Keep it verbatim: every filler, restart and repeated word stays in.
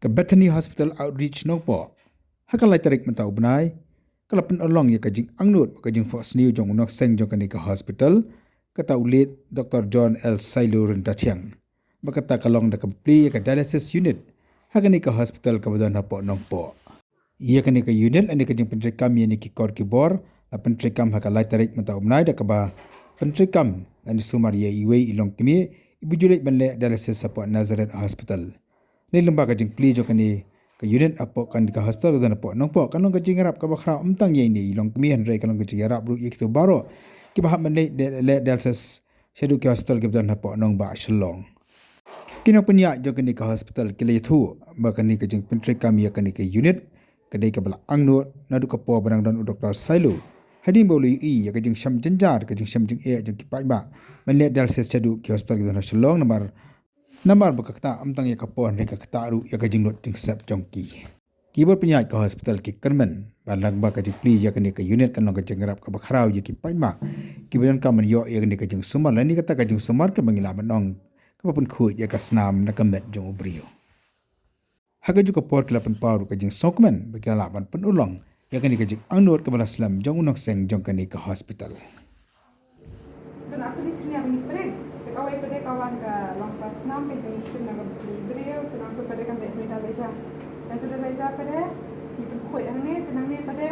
Ka Bethany Hospital Outreach Nongpoh, ha ka lai tarik mynta u bnai, ka la pynurlong ïa ka jingangnud, ka jingphohsniew jong u nongseng jong kane ka hospital, kata u late Doctor John L Sailu Ryntathiang. Ba kata ka long da kaba plie ïa ka dialysis unit ha kane ka hospital kaba don hapoh Nongpoh. Ïa kane ka unit lane ka jingpyntreikam ïa kine ki kor ki bor la pyntreikam ha ka lai tarik mynta u bnai da kaba pyntreikam lane sumar ïa iwei i longkmie iba ju leit ban leh dialysis hapoh Nazareth Hospital. Lei lyngba ka jingplie jong kane ka unit hapoh kane ka hospital ka don hapoh Nongpoh, kan long ka jingïarap kaba khraw ym tang ïa ine i longkmie hynrei kan long ka jingïarap ruh ïa kito baroh kiba hap ban leit leh dialysis shaduh ki hospital kiba don hapoh nongbah Shillong. Ki nongpynïaid jong kane ka hospital ki la ïathuh ba kane ka jingpyntreikam ïa kane ka unit ka dei kaba la angnud naduh ka por ba dang don u Doctor Sailu, hadien ba u la ïohi ïa ka jingshem jynjar, ka jingshem jingeh jong ki paidbah ban leh dialysis shaduh ki hospital kiba don ha Shillong, namar namar ba ka ktah ym tang ïa ka por hynrei ka ktah ruh ïa ka jinglut jingsep jong ki. Ki bor pynïaid ka hospital ki kyrmen ba lyngba ka jingplie ïa kane ka unit kan long ka jingïarap kaba khraw ïa ki paidbah kiba donkam ban ïoh ïa kane ka jingsumar lane kata ka jingsumar kaba ngi lah ban ong kaba pynkhuid ïa ka snam na ka met jong u briew. Ha kajuh ka por ki la pynpaw ruh ka jingsngewkmen ba ki la lah ban pynurlong ïa kane ka jingangnud kaba la slem jong u nongseng jong kane ka hospital. Te nangta dei thnia ba ngi pyrshah, te kawei pat de ka wan ka long ka snam ka jingshim na ka bri briew, te nangta pat de kan dei hynrei da lei ja. Te tu da lei ja pat de ngi pynkhuid hangne, te nangne pat de